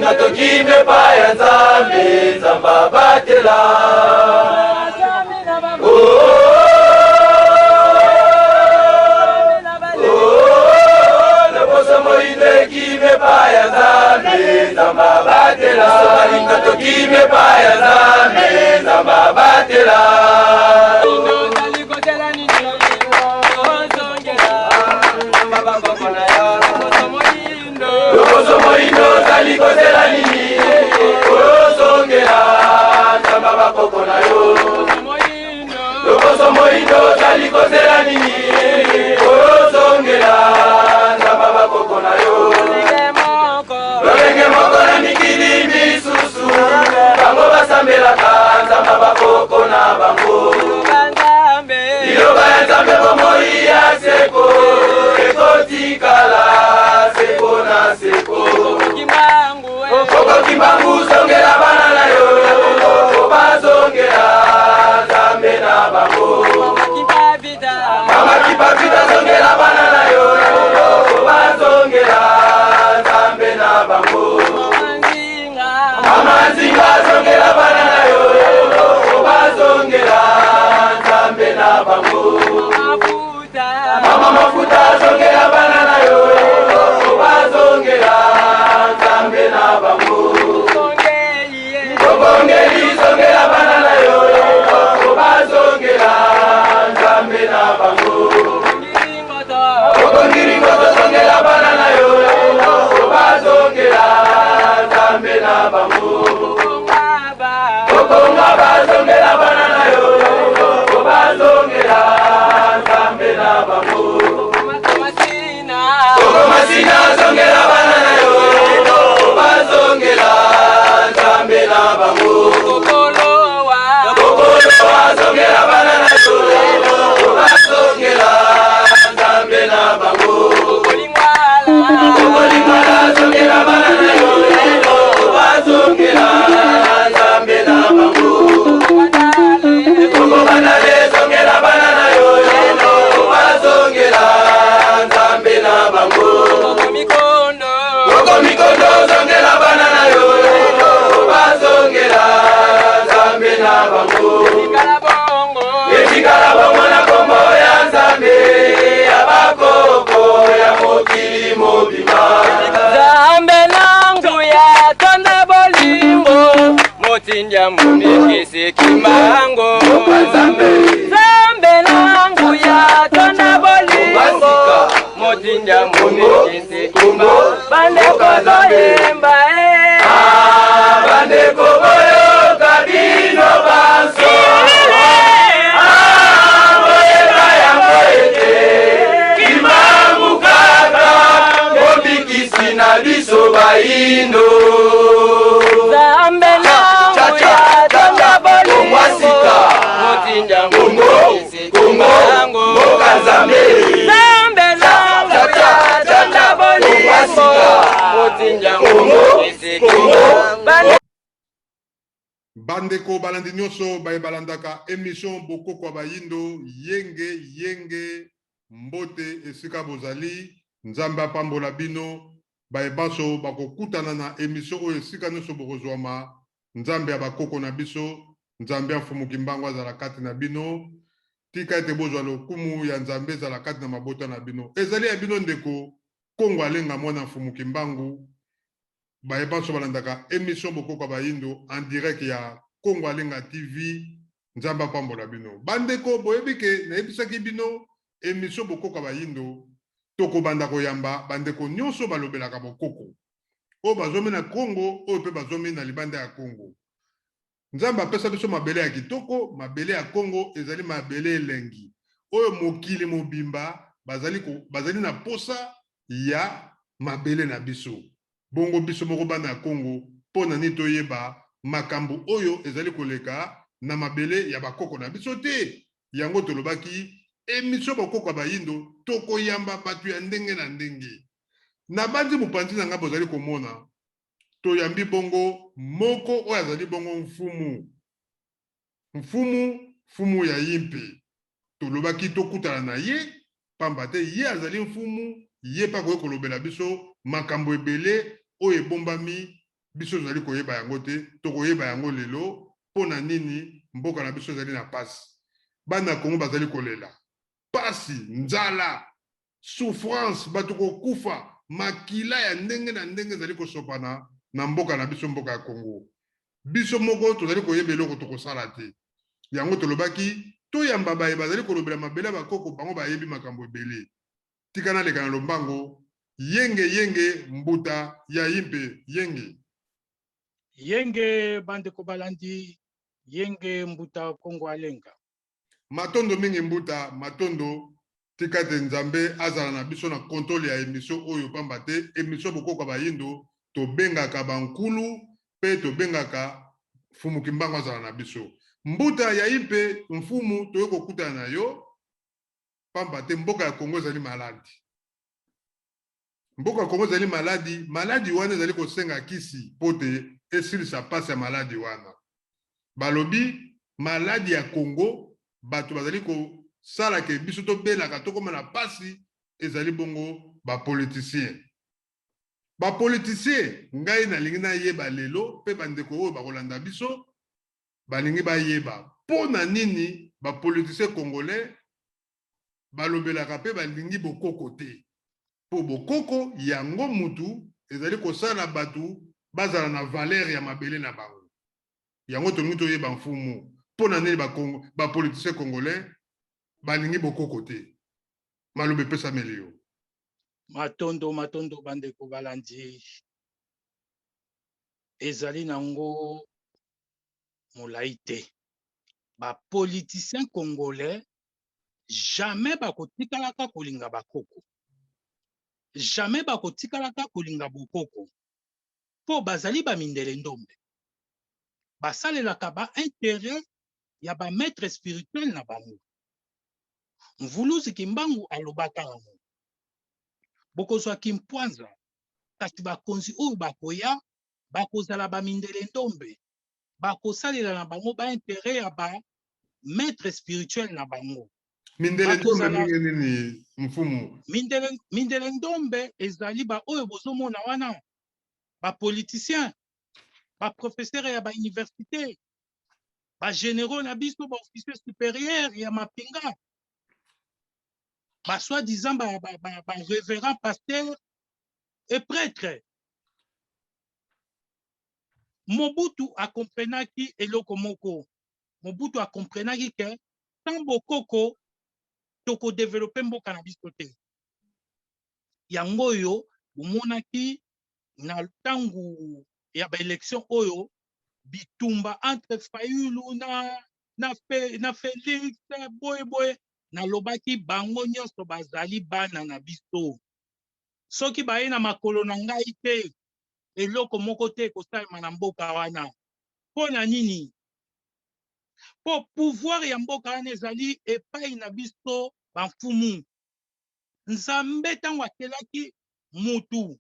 balinga tokimi epai ya Nzambe, Nzambe abatela. Loposo moyindo ekimi epai ya Nzambe, Nzambe abatela. Balinga tokimi epai ya Nzambe, Nzambe abatela. Lokoso moyindo ozali kozela nini? Ozongela Nzambe bakoko na yo. Lokoso moyindo ozali kozela nini? Ozongela Nzambe bakoko na yo. Lolenge moko na mikili misusu, bango basambelaka Nzambe bakoko na bango. Liloba ya Nzambe bomoi ya seko ekotikala seko na seko. Koko Kimbangu zongela bana na yo, bazongela Nzambe na bango. Mama Kipavita zongela bana na yo, bazongela Nzambe na bango. Mama Nzinga zongela bana na yo, bazongela Nzambe na bango. Mama Mafuta zongela bana na yo, bazongela Nzambe na bango. Tobongeli zongela bana na yo, bazongela Nzambe na bango. Okongiringo tozongela bana na yo, bazongela Nzambe na bango. Okonga bazongela bana na yo, bazongela Nzambe na bango. Okomasina zongela bana na yo, bazongela Nzambe na bango. Kokoloa zongela bana na yo, bazongela Nzambe na bango. Kokolingwala zongela bana na yo, bazongela Nzambe na bango. Kokobandale zongela bana na yo, bazongela Nzambe na bango. Kokomikondo zongela bana na yo, bazongela Nzambe na bango. Etikala bongo na kombo ya Nzambe ya bakoko ya mokili mobimba. Nzambe na nguya tonda bolingo motinda momikisi kimbango. Nzambe na nguya tonda bolingo motinda momikisi kimbango. Bandeko toyemba e. Ah, bandeko boyoka bino banso. Ah, boyeba yango ete Kimbangu kaka mobikisi na biso bayindo. Nzambe na nguya tonda bolingo motinda momikisi kimbango. Mboka Nzambe. Nzambe na nguya tonda bolingo motinda momikisi kimbango. Bandeko balandi nyonso baye balandaka emission Bokoko ya Bayindo, yenge yenge, mbote esika bozali, Nzambe apambola bino, baye banso bakokutana na emission oyo esika nyonso bokozwama, Nzambe ya bakoko na biso, Nzambe ya Mfumu Kimbangu azala kati na bino, tika ete bozwa lokumu ya Nzambe ezala kati na mabota na bino. Ezali ya bino ndeko Kongo Alenga mwana Mfumu Kimbangu. Baye banso balandaka emission Bokoko ya Bayindo en direct ya Kongo Alenga TV, Nzambe apambola bino. Bandeko boyebi ke nayebisaki bino emission Bokoko ya Bayindo tokobanda koyamba bandeko nyonso balobelaka bokoko oyo bazwami na Congo oyo pe bazwami na libanda ya Congo. Nzambe apesa biso mabele ya kitoko, mabele ya Congo ezali mabele elengi oyo mokili mobimba bazali, ko, bazali na posa ya mabele na biso. Bongo biso moko bana ya Congo, mpo na nini toyeba makambo oyo ezali koleka na mabele ya bakoko na biso te? Yango tolobaki emission Bokoko ya Bayindo, tokoyamba bato ya ndenge na ndenge. Nabanzi mopanzi na ngai bozali komona Toyambi bongo moko oyo azali bongo mfumu, mfumu, mfumu ya Yimpe. Tolobaki tokutana na ye, pamba te ye azali mfumu, ye mpe akoki kolobela biso makambo ebele oyo ebombami. Biso tozali koyeba yango te, tokoyeba yango lelo. Mpo na nini mboka na biso ezali na pasi? Bana Kongo bazali kolela pasi, nzala, souffrance, bato kokufa, makila ya ndenge na ndenge ezali kosopana na mboka na biso, mboka ya Kongo. Biso moko tozali koyeba eloko tokosala te. Yango tolobaki toyamba baye bazali kolobela mabele ya bakoko, bango bayebi makambo ebele. Tika naleka na lombango. Yenge yenge mbuta ya impe yenge. Yenge bandeko balandi, yenge mbuta Kongo Alenga. Matondo mingi mbuta, matondo. Tika te Nzambe azala na biso na controle ya emission oyo, pamba te emission Bokoko ya Bayindo tobengaka ba nkulu pe tobengaka Mfumu Kimbangu azala na biso. Mbuta ya impe mfumu, toye kokutana na yo pamba te mboka ya Congo ezali maladi. Mboka ya Congo ezali maladi, maladi wana ezali kosenga kisi mpo te esilisa pasi ya maladi wana. Balobi maladi ya Congo bato bazali kosala ke biso tobelaka tokoma na pasi ezali bongo ba politiciens. Ba politiciens ngai nalingi nayeba lelo pe bandeko oyo bakolanda biso balingi bayeba mpo na nini ba politiciens congolais balobelaka pe balingi bokoko te. Po bokoko yango mutu ezali kosala batu bazala na valeur ya mabele na bango. Yango tolingi toyeba mfumu po na nini ba politiciens congolais balingi bokoko te. Maloba epesameli yo. Matondo matondo bandeko balandi ezali nango molayi te. Ba politiciens congolais jamais bakotikalaka kolinga bakoko, jamais bakotikalaka kolinga bokoko, mpo bazali ba mindele ndombe, basalelaka ba interet ya ba maitre spirituel na bango. Mvuluzi Kimbangu alobaka yango, bokozwa kimpwanza, kasi bakonzi oyo bakoya bakozala ba mindele ndombe, bakosalela na bango ba interet ya ba maître spirituel na bango. Mindele ndombe ndenge nini mfumu? Mindele, mindele ndombe ezali ba oyo bozomona wana ba politiciens, ba professeurs ya ba université, ba généraux na biso, ba officiers supérieurs ya mapinga, ba soi-disant ba, ba, ba, ba révérend pasteur et prêtre. Mobutu a comprenaki eloko moko. Mobutu a comprenaki que sans bokoko toko developper mboka na biso te. Yango oyo bomonaki na tango ya ba election oyo bitumba entre Fayulu na na, Fe, na Felix boye boye, nalobaki bango nyonso bazali bana na biso. Soki baye na makolo na ngai te, eloko moko te ekosalema na mboka wana. Mpo na nini? Mpo pouvoir ya mboka wana ezali epai na biso bamfumu. Nzambe ntango akelaki mutu,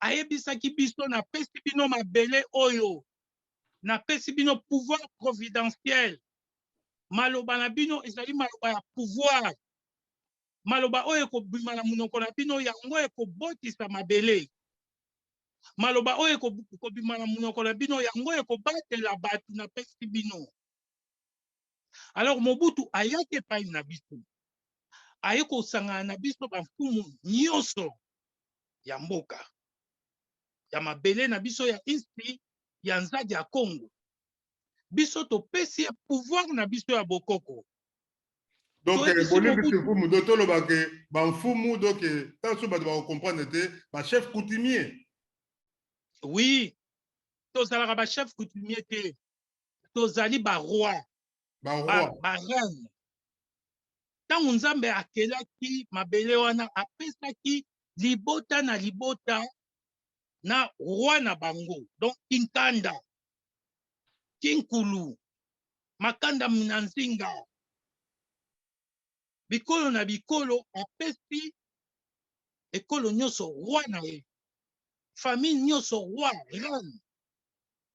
ayebisaki biso, napesi bino mabele oyo, napesi bino pouvoir providentiel. Maloba na bino ezali maloba ya pouvoir. Maloba oyo ekobima na monoko na bino, yango ekobotisa mabele. Maloba oyo ekobima na monoko na bino, yango ekobatela bato napesi bino. Alors Mobutu ayaki epai na biso, aye kosangana na biso bamfumu nyonso ya mboka ya mabele na biso ya Insti ya Nzadi ya Congo. Biso topesi ye pouvoir na biso ya bokoko. Donc bolimbisi mfumu, donc toloba ke bamfumu, donc ntango soki bato bakocomprendre te, bachef coutumier. Oui, tozalaka bachef coutumier te, tozali baroi, bareine. Ntango Nzambe akelaki mabele wana, apesaki libota na libota na roi na bango, donc kinkanda, kinkulu, makanda na nzinga, bikolo na bikolo, apesi ekolo nyonso roi na ye, famille nyonso roi, reine,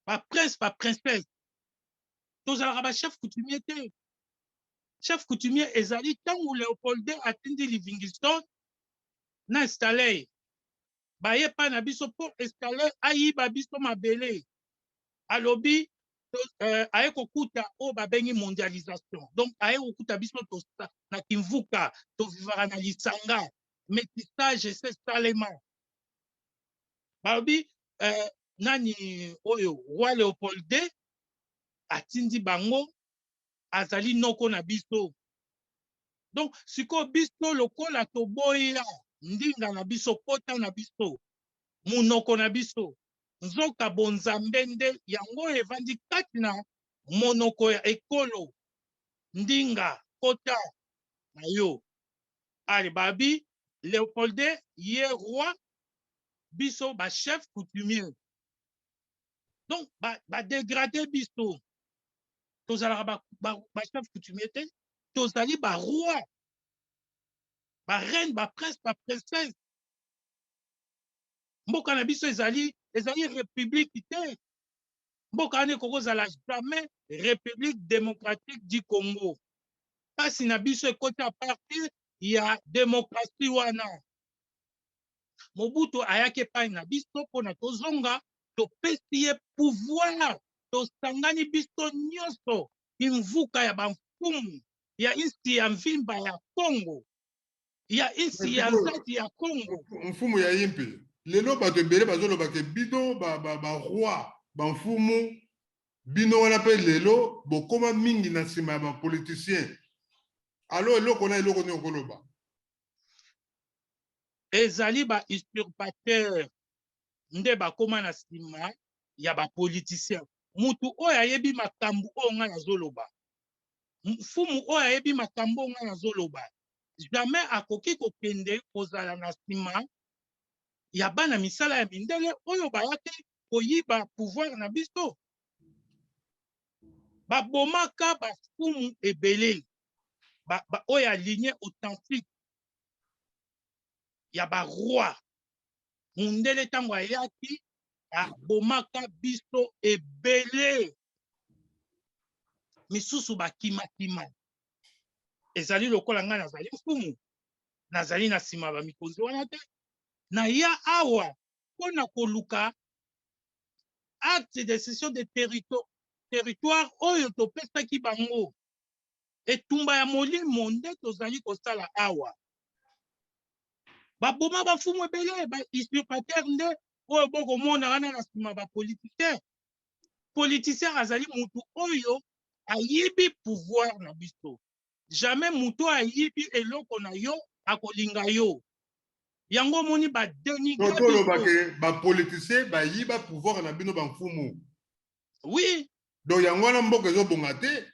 ba prince, ba princesse. Tozalaka ba chef coutumier te. Chef coutumier ezali ntango Leopold II atindi Livingstone na Stanley. Baye epai na biso mpo escale ayiba biso mabele. Alobi aye kokuta oyo babengi mondialisation. Donc aye kokuta biso na kimvuka, tovivaka na lisanga, métissage esesalema. Balobi nani oyo roi Léopold II atindi bango, azali noko na biso. Donc sikoyo biso lokola toboya ndinga na biso, pota na biso, munoko na biso, nzoka bonzambe nde yango evandi kati na monoko ya ekolo ndinga kota na yo. Ale babi Léopold II ye roi, biso ba chef coutumier. Donc ba dégrader biso. Tozalaka ba chef coutumier te, tozali ba roi, ba reine, ba prince, ba princesse. Mboka na biso ezali république te. Mboka wana ekokozala jamais République démocratique du Congo. Pasi na biso ekoti à partir ya démocratie wana. Mobutu ayaki epai na biso mpona tozonga, topesi ye pouvoir, tosangani biso nyonso kimvuka ya bamfumu ya insi ya mvimba ya Congo, ya insi ya nzati ya Congo. Mfumu ya Impi, lelo bato ebele bazoloba ke bino ba roi, bamfumu bino wana mpe lelo bokoma mingi na nsima ya bapoliticien. Alo eloko na eloko nini okoloba? Ezali ba usurpateur nde bakoma na nsima ya bapoliticien. Mutu oyo ayebi makambo oyo ngai nazoloba, mfumu oyo ayebi makambo oyo ngai nazoloba, jamais akoki kokende kozala na nsima ya bana misala ya mindele oyo bayaki koyiba pouvoir na biso. Babomaka bafumu ebele oyo ya lignée authentique ya ba roi. Mundele ntango ayaki abomaka biso ebele, misusu bakimakima. Ezali lokola ngai nazali mfumu, nazali na nsima ba mikonzi wana te. Naya awa mpona koluka acte de cession de territoire oyo topesaki bango. Etumba ya molimo nde tozali kosala awa. Baboma bafumu ebele, ba usurpateur nde oyo bokomona wana na nsima ba politicien. Politicien azali mutu oyo ayibi pouvoir na biso. Jamais mutu ayibi eloko na yo akolinga yo. Yango omoni ba dénigrer biso. Toloba ke ba politicien bayiba pouvoir na bino bamfumu. Oui. Donc yango wana mboka ezobonga te.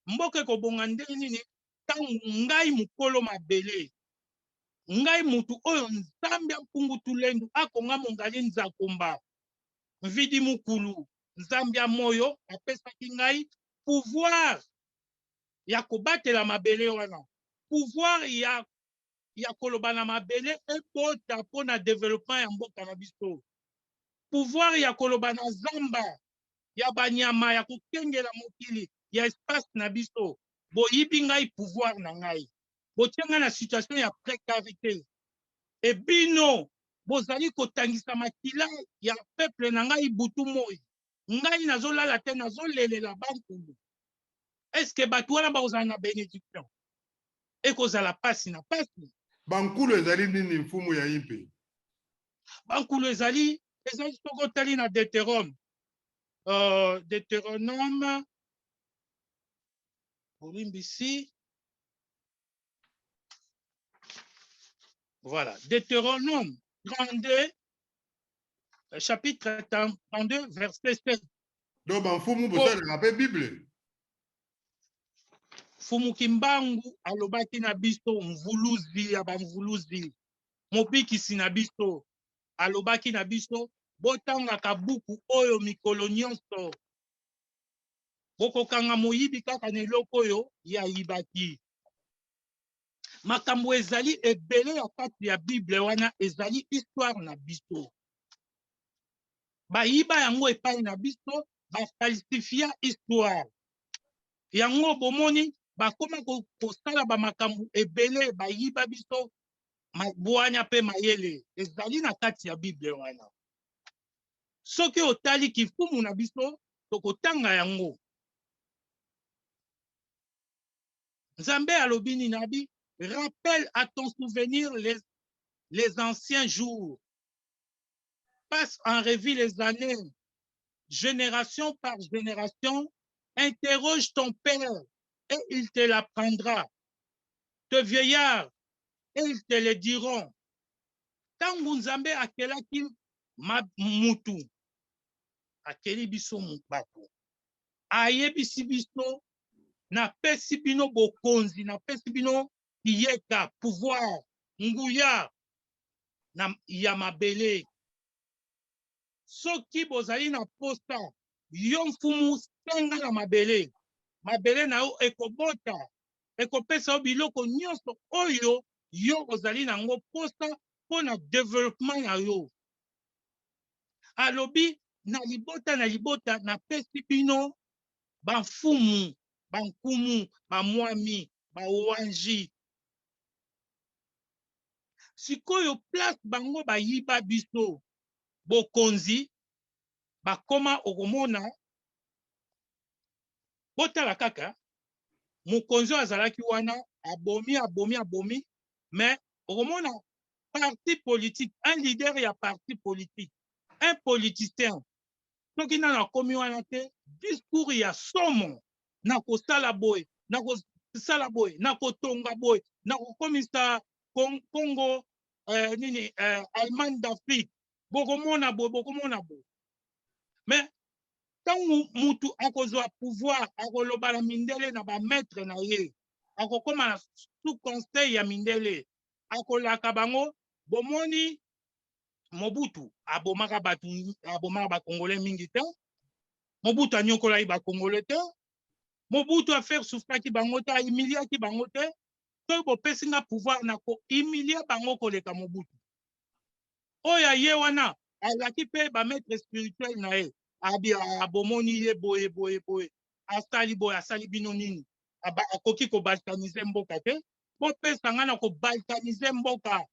Mboka ekobonga ndenge nini ntango ngai mokolo mabele, ngai mutu oyo Nzambe mpungu tulendu akonga mongali nzakomba mvidi mukulu Nzambe ya moyo apesaki ngai pouvoir ya kobatela mabele wana, pouvoir ya koloba na mabele ebota mpona développement ya mboka na biso, pouvoir ya koloba na zamba ya banyama ya kokengela mokili ya espace na biso. Boyibi ngai pouvoir na ngai, botie ngai na situation ya précarité, e bino bozali kotangisa makila ya peuple na ngai butu moi. Ngai nazolala te, nazolelela bankulu. Est-ce que bato wana bakozala na bénédiction? Ekozala pasi na pasi. Bankulu ezali nini mfumu ya Impi? Bankulu ezali soki otali na Deutéronome, Deutéronome bolimbisi, voilà, Deutéronome 32, chapitre 32, verset 7. Donc bamfumu bosalelaka mpe Bible. Mfumu Kimbangu alobaki na biso, mvuluzi ya bamvuluzi, mobikisi na biso, alobaki na biso, botangaka buku oyo mikolo nyonso, bokokanga moyibi kaka na eloko oyo ye ayibaki. Makambo ezali ebele ya kati ya Bible wana ezali histoire na biso. Bayiba yango epai na biso, bafalsifia histoire. Yango bomoni bakoma kosala ba makambo ebele, bayiba biso. Bwanya mpe mayele ezali na kati ya Bible wana. Soki otali kifumu na biso, tokotanga yango. Nzambe alobi nini? Abi, rappelle à ton souvenir les anciens jours. Passe en revue les années, génération par génération. Interroge ton père et il te l'apprendra. Tes vieillards et ils te le diront. Ntango Nzambe akelaki mutu, akeli biso bato, ayebisi biso: napesi bino bokonzi, napesi bino kiyeka, pouvoir, nguya ya mabele. Soki bozali na posa, yo mfumu, senga na mabele, mabele na yo ekobota, ekopesa yo biloko nyonso oyo yo ozali nango posa mpo na développement na yo. Alobi na libota na libota, napesi bino bamfumu, bankumu, bamwami, bawanji. Sikoyo place bango bayiba biso bokonzi, bakoma okomona, botala kaka mokonzi oyo azalaki wana, abomi, abomi, abomi. Mais okomona parti politique, un leader ya parti politique, un politicien, soki nano akomi wana te, discours ya somo: nakosala boye, nakosala boye, nakotonga boye, nakokomisa Congo nini, Allemagne d'Afrique, bokomona boye, bokomona boye. Mais ntango mutu akozwa pouvoir, akoloba na mindele, na bamaître na ye, akokóma na sous conseil ya mindele, akolaka bango. Bomoni Mobutu abomaka bato, abomaka bakongolais mingi te. Mobutu anyokolaki bakongolais te. Mobutu afaire souffraki bango te, ahumiliaki bango te. Soki bopesi nga pouvoir, na kohumilie bango koleka Mobutu. Oyo aye wana azalaki mpe bamaître spirituel na ye, abi abomoni ye boye, boye, boye, asali boye, asali bino nini? Akoki kobalkanize mboka te. Bopesa nga na kobalkanize mboka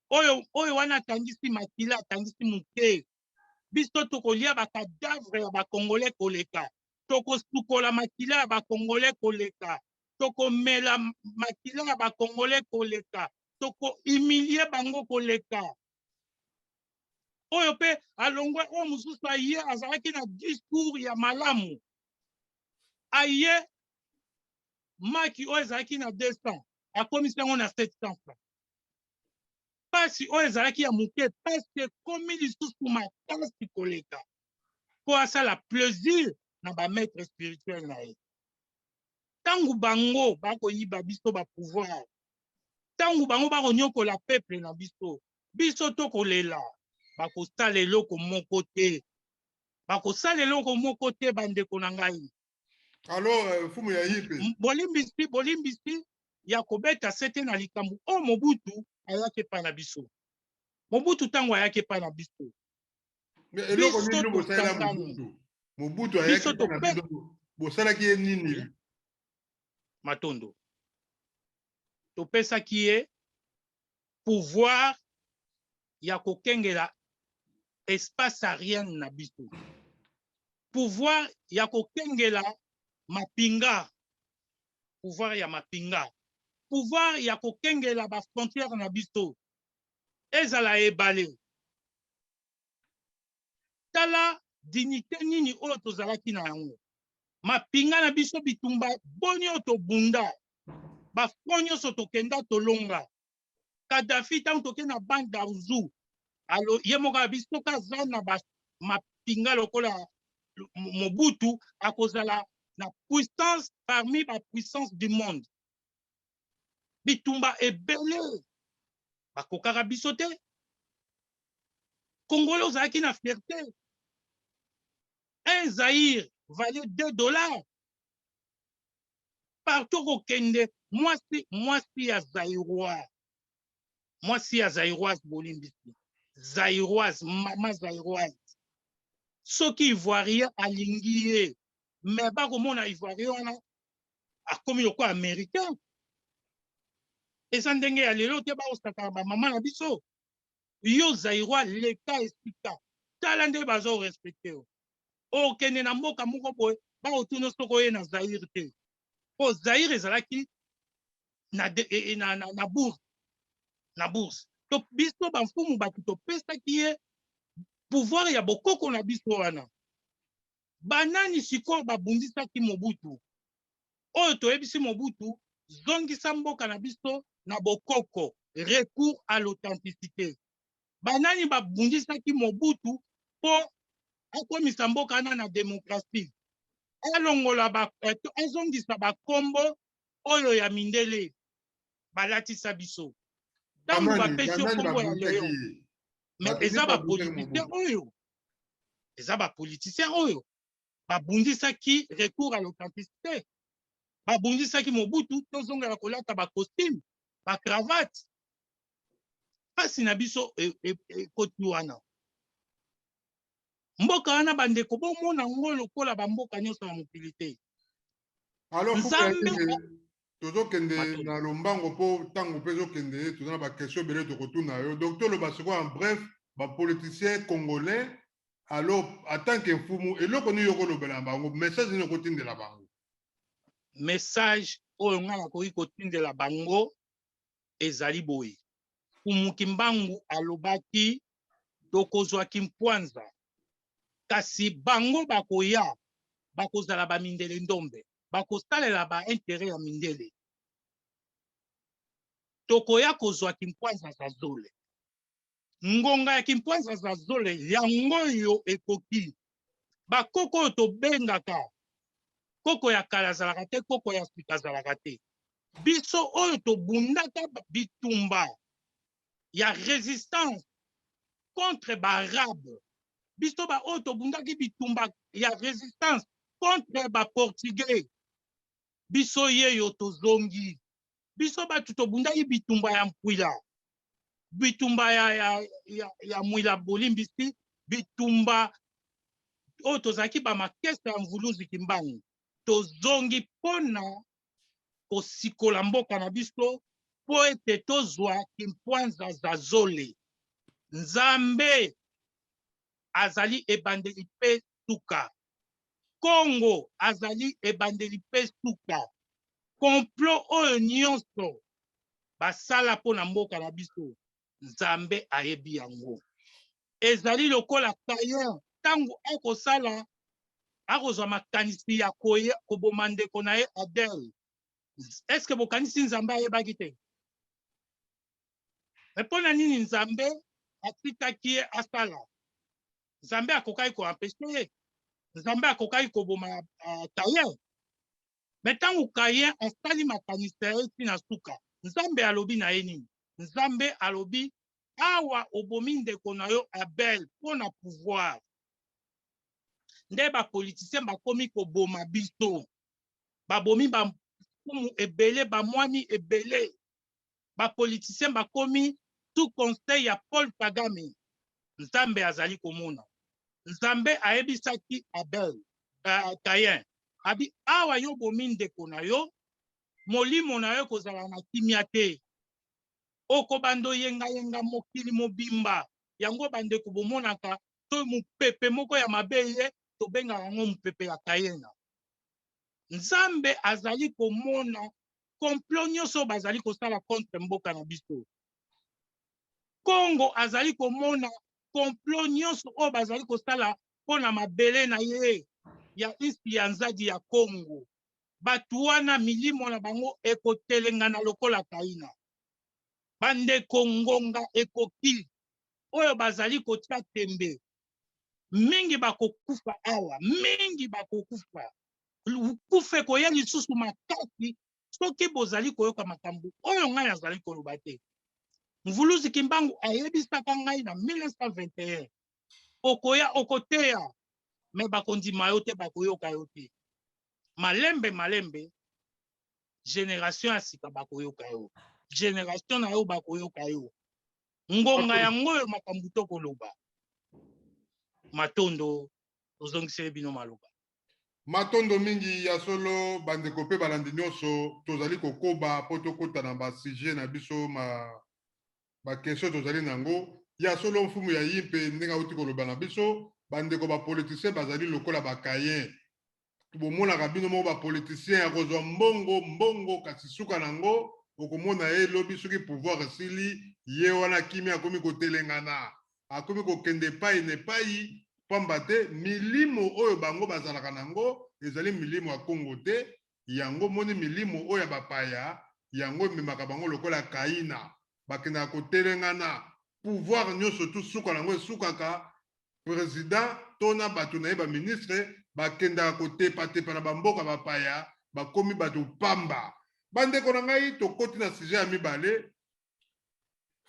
oyo. Oyo wana atangisi makila, atangisi moke. Biso tokolia bacadavre ya bakongolais koleka, tokosukola makila ya bakongolais koleka, tokomela makila ya bakongolais koleka, tokohumilie bango koleka. Oyo mpe alongwe, oyo mosusu aye, azalaki na discours ya malamu, aye, maki oyo ezalaki na 200, akomisi yango na 700 francs. Pasi oyo ezalaki ya moke, pasi ekomi lisusu makasi koleka, mpo asala plaisir na bamaître spirituel na ye. Ntango bango bakoyiba biso bapouvoir, ntango bango bakonyokola peuple na biso, biso tokolela. Bakosala eloko moko te, bakosala eloko moko te, bandeko na ngai. Alors, mfumu ya ye mpe. Bolimbisi, bolimbisi ya kobeta sete na likambo oyo. Mobutu ayaki epai na biso. Mobutu, ntango ayaki epai na biso, Mais eloko biso nini bosalela tosangani. Mobutu? Mobutu ayaki Biso mpe na bino, bosalaki ye nini? Matondo. Topesaki ye pouvoir ya kokengela espace aérien na biso, pouvoir ya kokengela mapinga, pouvoir ya mapinga, pouvoir ya kokengela bafrontière na biso, ezala ebale. Tala dignité nini oyo tozalaki na yango. Mapinga na biso, bitumba boni oyo tobunda, bafront nyonso tokenda, tolonga Kadafi. Ntango tokende na bande d'Aouzou, alo ye moko abi soki aza na mapinga lokola Mobutu, akozala na puissance parmi bapuissance du monde. Bitumba ebele, bakokaka biso te. Congolais ozalaki na fierté. Un zaïre valait 2 dollars. Partout kokende, mwasi, mwasi ya Zaïrois, mwasi ya Zaïroise, bolimbisi, Zaïroise, mama Zaïroise, soki Ivoirien alingi ye, mais bakomona Ivoirien wana akomi lokola Américain. Eza ndenge ya lelo te baosakana bamama na biso. Yo Zaïrois leka esika, tala nde bazo respecte yo. Okende na mboka moko boye, baotuna soki oye na Zaïre te. Po Zaïre ezalaki na, de, e, e, na, na, na bourse na bourse. To biso bamfumu bato topesaki ye pouvoir ya bokoko na biso wana. Banani sikoyo babundisaki Mobutu? Oyo toyebisi Mobutu, zongisa mboka na biso na bokoko, recours à l'authenticité. Banani babundisaki Mobutu mpo akomisa mboka wana na demokrasi, alongola ba, eh, azongisa bakombo oyo ya mindele balatisa biso ntango bapesi yo nkombo ya Leon? Mais eza bapoliticien oyo, eza bapoliticien oyo babundisaki recours à l'authenticité, babundisaki Mobutu tozongela kolata bacostume, bacravate. Mpasi na biso ekoti wana. Mboka wana, bandeko, bomona yango lokola bamboka nyonso ya mokili te. Alors Nzambe, tozokende na lombango mpo ntango mpe ezokende, toza na baquestion ebele tokotuna yo. Donc toloba sikoyo en bref, bapoliticien congolais, alors en tant que mfumu, eloko nini okolobela na bango? Message nini okotindela bango? Message oyo ngai nakoki kotindela bango ezali boye: Mfumu Kimbangu alobaki tokozwa Kimpwanza, kasi bango bakoya, bakozala bamindele ndombe, bakosalela ba intérêt ya mindele. Tokoya kozwa Kimpwanza Zazole. Ngonga ya Kimpwanza Zazole yango oyo ekoki. Bakoko oyo tobengaka koko ya kala azalaka te, koko ya sika azalaka te. Biso oyo tobundaka bitumba ya résistance contre baarabe, biso baoyo tobundaki bitumba ya résistance contre baportugais, biso yeyo tozongi. Biso bato tobundaki bitumba ya mpwila, bitumba ya mwila, bolimbisi, bitumba oyo tozalaki bamakesa ya Mvuluzi Kimbangu, tozongi mpona kosikola mboka na biso mpo ete tozwa Kimpwanza Zazole. Nzambe azali ebandeli mpe suka. Kongo azali ebandeli mpe suka. Complot oyo nyonso basala mpo na mboka na biso, Nzambe ayebi yango. Ezali lokola Caïn, ntango akosala, akozwa makanisi ya koboma ndeko na ye Abel. Est-ce bokanisi Nzambe ayebaki te? Me mpo na nini Nzambe atikaki ye asala? Nzambe akokaki koempêcher ye, Nzambe akokaki koboma Caïn. Me ntango Caïn asali makanisi ya ye ntina suka, Nzambe alobi na ye nini? Nzambe alobi: awa obomi ndeko na yo Abel mpo na pouvoir. Nde bapoliticien bakomi koboma biso, babomi bamfumu ebele, bamwami ebele. Bapoliticien bakomi sous conseil ya Paul Kagame. Nzambe azali komona. Nzambe ayebisaki Abel, Caïn, abi: awa yo bomi ndeko na yo, molimo na yo ekozala na kimia te, okobanda oyengayenga mokili mobimba. Yango bandeko bomonaka to mopepe moko ya mabe ye, tobengaka yango mopepe ya Kayena. Nzambe azali komona complot nyonso bazali kosala contre mboka na biso Kongo, azali komona complot nyonso oyo bazali kosala mpo na mabele na ye ya isi ya nzadi ya Kongo. Bato wana milimo na bango ekotelengana lokola Kaina. Bandeko, ngonga ekoki. Oyo bazali kotia tembe mingi bakokufa awa, mingi bakokufa. Kufa ekoya lisusu makasi soki bozali koyoka makambo oyo ngai nazali koloba te. Mvuluzi Kimbangu ayebisaka ngai na 1921: okoya okoteya, me bakondima yo te, bakoyoka yo te. Malembe malembe, génération ya sika bakoyoka yo, génération na yo bakoyoka yo. Ngonga yango oyo makambo tokoloba. Matondo, tozongiseli bino maloba. Matondo mingi ya solo bandeko mpe balandi nyonso, tozali kokoba mpo tokota na ba sujet na biso ma ba question tozali na yango. Ya solo mfumu ya yimpe ndenge auti koloba na biso, bandeko ba politiciens bazali lokola ba Caïn. Bomonaka bino moko ba politiciens ya kozwa mbongo mbongo, kasi suka na yango okomona ye lobi soki pouvoir esili, ye wana kimia akomi kotelengana, akomi kokende epai na epai, pamba te milimo oyo bango bazalaka na yango ezali milimo ya Kongo te. Yango moni milimo oyo ya bapaya yango ememaka bango lokola Kaina, bakendaka kotelengana. Pouvoir nyonso tu suka na yango esukaka president to na bato na ye ba ministre bakendaka kotepatepa na bamboka bapaya, bakomi bato pamba. Bandeko na ngai, tokoti na sujet ya mibale.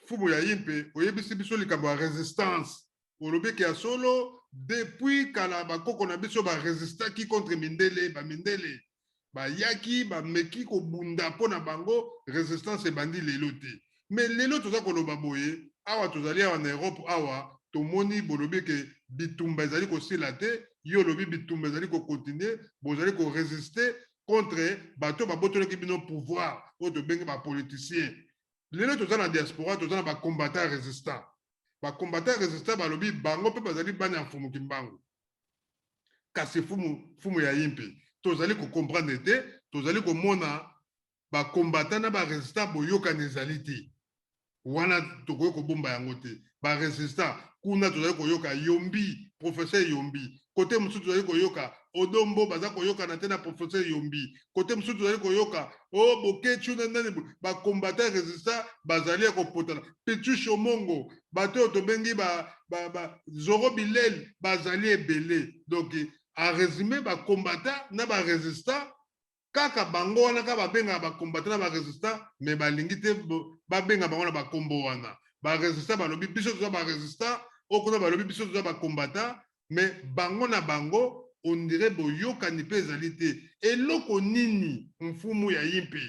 Mfumu ya Yimpe, oyebisi biso likambo ya resistance. Olobi ke ya solo depuis kala bakoko na biso ba resistaki contre mindele, ba mindele bayaki bameki kobunda mpo na bango, resistance ebandi lelo te. Mais lelo toza koloba boye, awa tozali awa na Europe awa tomoni bolobi ke bitumba ezali kosila te, yo olobi bitumba ezali kokontinue, bozali koresiste contre bato babotolaki bino pouvoir oyo tobengi ba politiciens. Lelo toza na diaspora, toza na ba combattants résistants. Ba combattants résistants balobi bango mpe bazali bana ya Mfumu Kimbangu. Kasi mfumu ya Yimpe tozali ko comprendre te, tozali komona ba combattants na ba résistants boyokani ezali te. Wana tokoki kobomba yango te. Ba résistants kuna tozali koyoka Yombi, professeur Yombi. Kote mosusu tozali koyoka Odombo baza koyokana te na professeur Yombi. Kote mosusu tozali koyoka o Boketshu na nani, ba combattants résistants bazali ya kopotana. Pichu Shomongo, bato oyo tobengi ba Zoro Bilel bazali ebele. Donc en résumé, ba combattants na ba résistants kaka bango wana kaka babengaka ba combattants na ba résistants, mais balingi te babenga bango na bakombo wana. Ba résistants balobi biso toza ba résistants, oyo kuna balobi biso toza ba combattants, mais bango na bango on dirait boyokani mpe ezali te. Eloko nini mfumu ya Yimpe,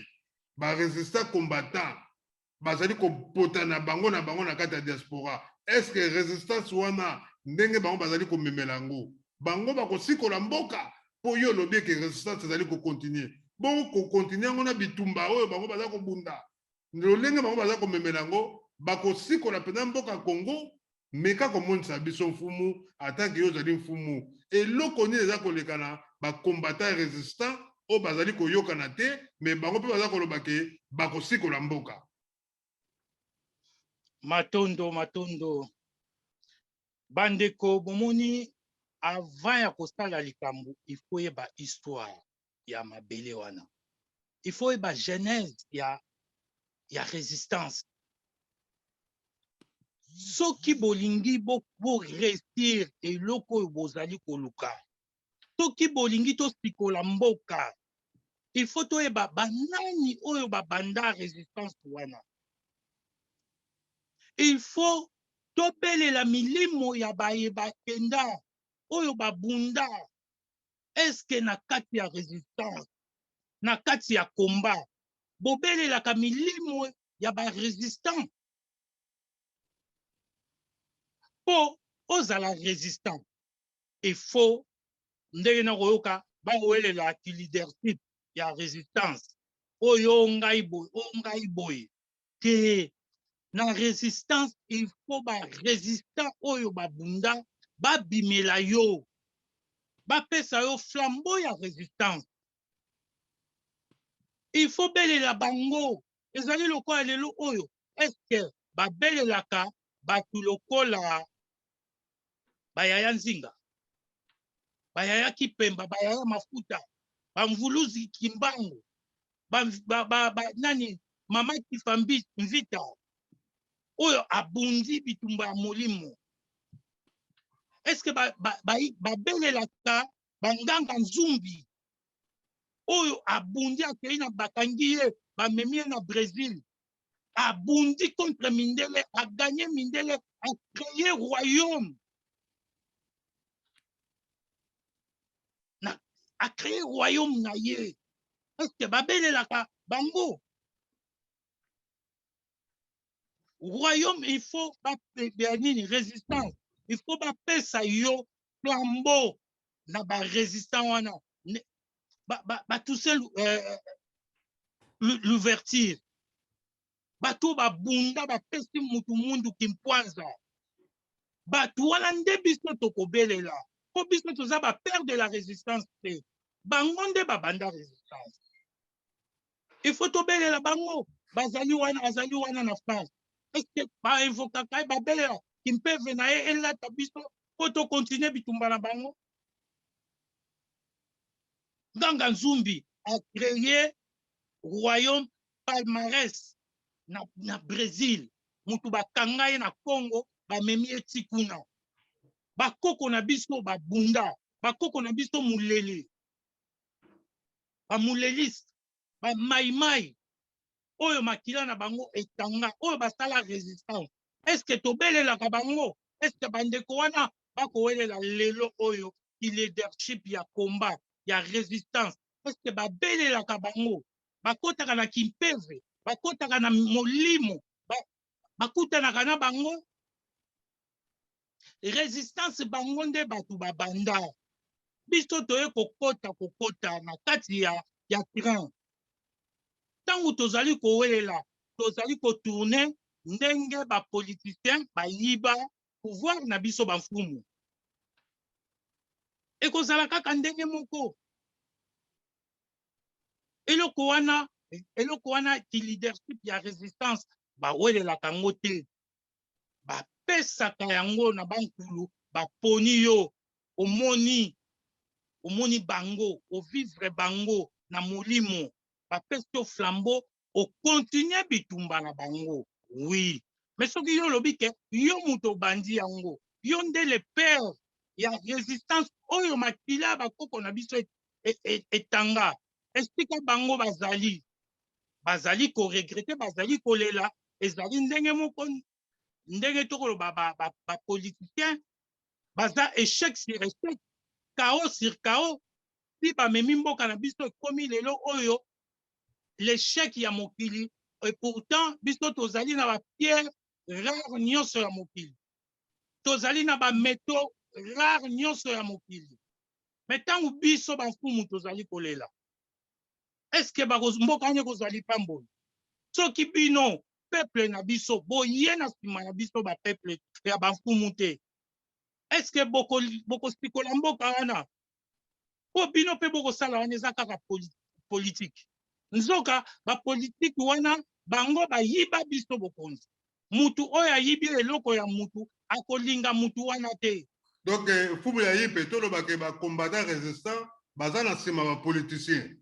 ba résistants combattants bazali kopotana bango na bango na kati ya diaspora? Est-ce que résistance wana ndenge bango bazali komemela yango, bango bakosikola mboka? Mpo yo olobi eke résistance ezali kokontinue, bongo kokontinue yango na bitumba oyo bango baza kobunda, lolenge bango baza komemela yango, bakosikola mpenza mboka Congo? Meka komonisa biso mfumu, atake yo ozali mfumu, eloko nini eza koleka na ba combattants résistants oyo bazali koyokana te, me bango mpe baza koloba ke bakosikola mboka? Matondo, matondo bandeko. Bomoni, avant ya kosala likambo, il faut oyeba histoire ya mabele wana, il faut oyeba genèse ya résistance. Soki bolingi boréussir eloko oyo bozali koluka, soki bolingi tosikola mboka, il faut toyeba banani oyo babanda résistance wana. Il faut tobelela milimo ya baye bakenda, oyo babunda. Eske na kati ya résistance, na kati ya combat, bobelelaka milimo ya barésistant? Mpo ozala résistant, il faut ndenge na koyoka bakowelela ki leadership ya résistance oyo ngai boye, oyo ngai boye te. Na résistance, il faut barésistant oyo babunda babimela yo, bapesa yo flambeau ya résistance. Il faut belela bango. Ezali lokola lelo oyo, eske babelelaka bato lokola bayaya Nzinga, bayaya Kipemba, bayaya Mafuta, bamvuluzi Kimbangu, ba, nani, mama Kifa Mvita oyo abundi bitumba ya molimo? Eske babelelaka banganga Nzumbi oyo abundi, akei na bakangi ye, bamemi ye na Brésil, abundi contre mindele, aganye mindele, acréer royaume na acréer royaume na ye? Est-ce babelelaka bango? Royaume, il faut ya nini? Résistance, il faut bapesa yo flambeau na barésistant wana. Ba Toussaint l'Ouverture, bato babunda, bapesi mutu mundu kimpwanza. Bato wana nde biso tokobelela, mpo biso toza bapère de la résistance te. Bango nde babanda résistance, il faut tobelela bango. Bazali wana, azali wana na France. Est-ce bainvokaka ye, babelela kimpeve na ye elata biso mpo tokontinue bitumba na bango? Nganga Nzumbi acréé royaume Palmares na Brésil. Mutu bakanga ye na Congo, bamemi ye ti kuna. Bakoko na biso babunda, bakoko na biso mulele, bamuleliste, bamaimai oyo makila na bango etanga, oyo basala résistance. Est-ce tobelelaka bango? Est-ce bandeko wana bakowelela lelo oyo leadership ya combat, ya résistance? Est-ce babelelaka bango? Bakotaka na kimpeve, bakotaka na molimo, bakutanaka na bango? Résistance, bango nde bato babanda. Biso toye kokota na kati ya train. Ntango tozali kowelela, tozali kotourner ndenge bapoliticien bayiba pouvoir na biso. Bamfumu ekozala kaka ndenge moko. Eloko wana ki leadership ya résistance, bawelelaka yango te, bapesaka yango na bankulu. Baponi yo, omoni bango, ovivre bango na molimo, bapesi yo flambeau, okontinue bitumba na bango. Oui, mais soki yo olobi ke yo moto obandi yango, yo nde le père ya résistance oyo makila ya bakoko na biso etanga, esika bango bazali koregretter, bazali kolela. Ezali ndenge moko ndenge tokoloba bapoliticien baza échec sur échec, chaos sur chaos. Mpi bamemi mboka na biso, ekomi lelo oyo l'échec ya mokili. Et pourtant biso tozali na bapierre rare nyonso ya mokili, tozali na bamétaux rare nyonso ya mokili. Mais ntango biso bamfumu tozali kolela, est-ce mboka wana ekozwa lipamboli? Soki bino peuple na biso boye na nsima na biso bapeuple ya bamfumu te, est-ce bokosikola mboka wana? Mpo bino mpe bokosala wana eza kaka politike. Nzoka bapolitike wana, bango bayiba biso bokonzi. Mutu oyo ayibi eloko ya mutu akolinga mutu wana te. Donc fumu ya ye mpe tolobake bacombattant résistant baza na nsima bapoliticien.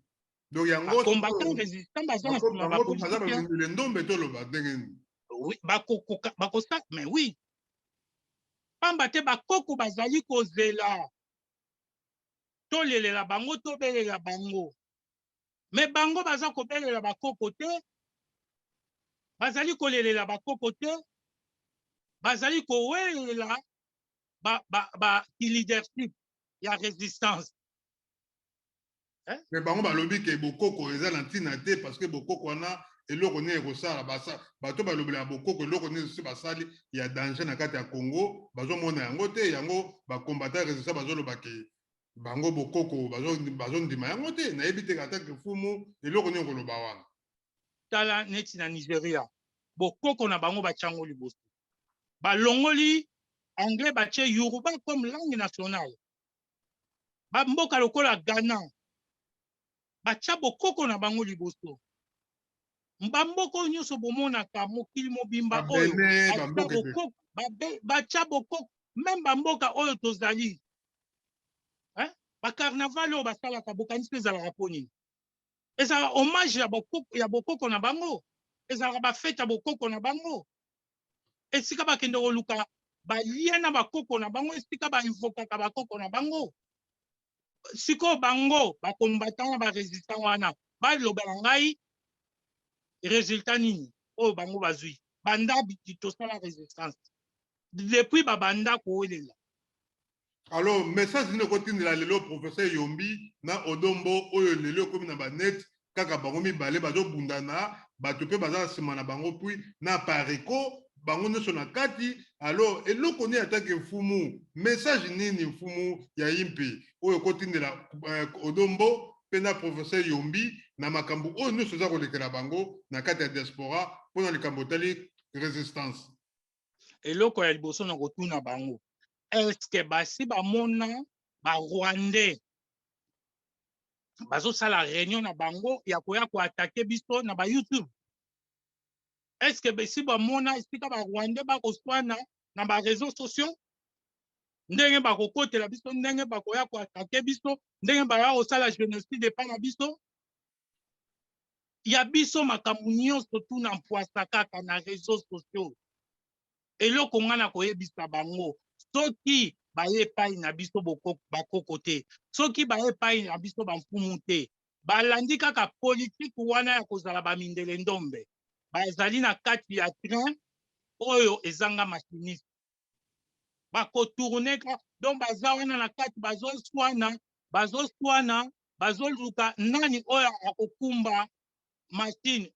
Donc yango bacombattant résistant baza na nsima bapoliticien. Ndombe, toloba ndenge nini? Oui, bakosala, mais oui, pamba te bakoko bazali kozela tolelela bango, tobelela bango. Mais bango baza kobelela bakoko te, bazali kolelela bakoko te, bazali kowelela ba, ba, ba leadership ya résistance. Mais bango balobi ke bokoko eza na ntina te, parce que bokoko wana eloko nini ekosala? Bato balobela bokoko, eloko nini sosi basali ya danger na kati ya Congo? Bazomona yango te. Yango bacombattant résistant bazoloba ke bango bokoko bazondima yango te. Nayebi te, atake fumu, eloko nini koloba wana? Tala neti na Nigeria, bokoko na bango batyango liboso. Balongoli anglais, batie yoruba comme langue nationale. Bamboka lokola Ghana batya bokoko na bango liboso. Bamboka oyo nyonso bomonaka mokili mobimba oyo batya bokoko, même bamboka oyo tozali, bacarnaval oyo basalaka, bokanisi ezalaka mpo nini? Ezalaka hommage ya bokoko na bango, ezalaka bafete ya bokoko na bango, esika bakende koluka balie na bakoko na bango, esika bainvokaka bakoko na bango. Sikoyo bango bacombattant na barésistant wana, balobela ngai résultat nini oyo bango bazwi banda tosala résistance, depuis babanda kowelela? Alors, message nini okotindela lelo professeur Yombi na Odombo, oyo lelo ekomi na banet kaka bango mibale bazobundana, bato mpe baza nsima na bango, puis na Apareco? Bango nyonso na kati. Alors eloko nini, atake mfumu, message nini, mfumu ya Impi, oyo okotindela Odombo mpe na professeur Yombi na makambo oyo nyonso eza kolekela bango na kati ya diaspora mpona likambo etali résistance? Eloko ya liboso na kotuna bango: est-ce basi bamona Barwandais bazosala réunion na bango ya koya koattaquer biso na baYouTube? Est-ce besi bamona esika Barwandais bakoswana na baréseaux sociaux, ndenge bakokotela biso, ndenge bakoya koattaquer biso, ndenge baya kosala génocide epai na biso? Ya biso makambo nyonso tuna mpwasa kaka na réseaux sociaux. Eloko nga na koyebisa bango, soki baye epai na biso bakoko te, soki baye epai na biso bamfumu te, balandi kaka politike wana ya kozala bamindele ndombe, bazali na kati ya train oyo ezanga machiniste, bakotourner ka. Donc baza wana na kati, bazoswana, bazoswana, bazoluka nani oyo akokumba machine,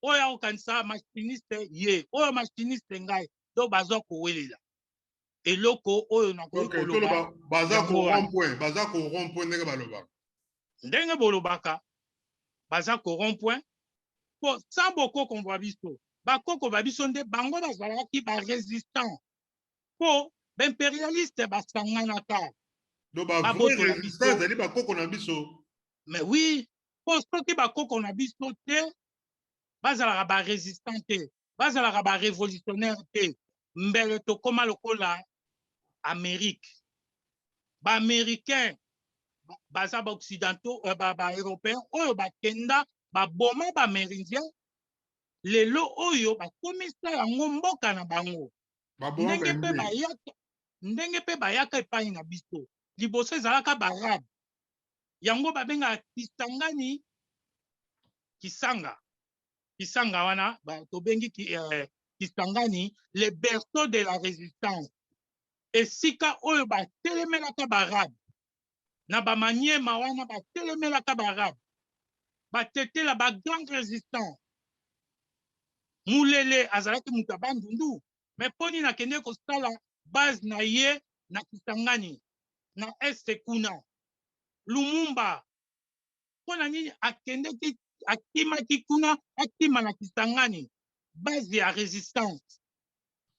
oyo akokanisa machiniste ye, oyo machiniste ngai. Donc bazwa kowelela eloko oyo nakoki koloba. Baza ko rond-point, baza ko rond-point ndenge balobaka. Ndenge bolobaka, baza ko rond-point, po sans bokoko bwa biso, bakoko ba biso nde bango bazalaki barésistant, mpo baimpérialiste basanganaka. Donc bavrai résistant ezali bakoko na biso. Mais oui, mpo soki bakoko na biso te bazalaka barésistant te, bazalaka barévolutionnaire te, mbele tokóma lokola Amérique. Baaméricain baza baoccidentaux, baeuropéen oyo bakenda baboma baamérindien, lelo oyo bakomisa yango mboka na bango. Ndenge mpe bayaka, ndenge mpe bayaka epai na biso liboso, ezalaka baarabe. Yango babengaka Kisangani Kisanga. Kisanga wana tobengi Kisangani le berceau de la résistance, esika oyo batelemelaka baarabe na bamaniema wana, batelemelaka baarabe, batetela, bagrand résistant. Mulele azalaki moto ya Bandundu, mais mpo nini akende kosala base na ye na Kisangani, na este kuna? Lumumba, mpo na nini akendeki, akimaki kuna, akima na Kisangani, base ya résistance?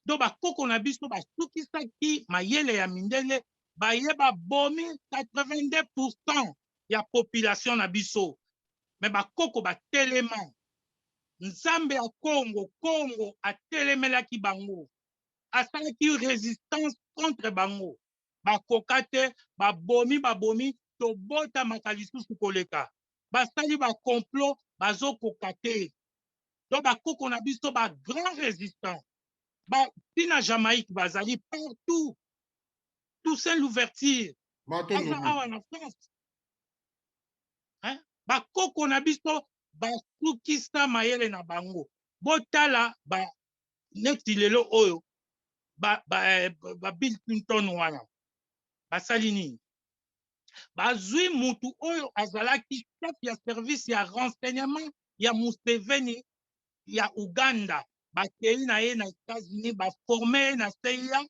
Donc bakoko na biso basukisaki mayele ya mindele. Baye babomi 82 % ya population na biso, mais bakoko batelema. Nzambe ya Kongo, Kongo atelemelaki bango, asalaki résistance contre bango, bakoka te. Babomi, babomi, tobotamaka lisusu koleka. Basali bacomplot, bazokoka te. Donc bakoko na biso bagrand résistant, ntina Jamaïque, bazali partout. Toussaint Louverture aza awa na France, hein? Bakoko na biso basukisa mayele na bango. Botala ba neti lelo oyo ba, ba, eh, ba Bill Clinton wana basali nini? Bazwi mutu oyo azalaki chef ya service ya renseignement ya Museveni ya Uganda, bakei na ye na États-Unis, baformer ye na CIA.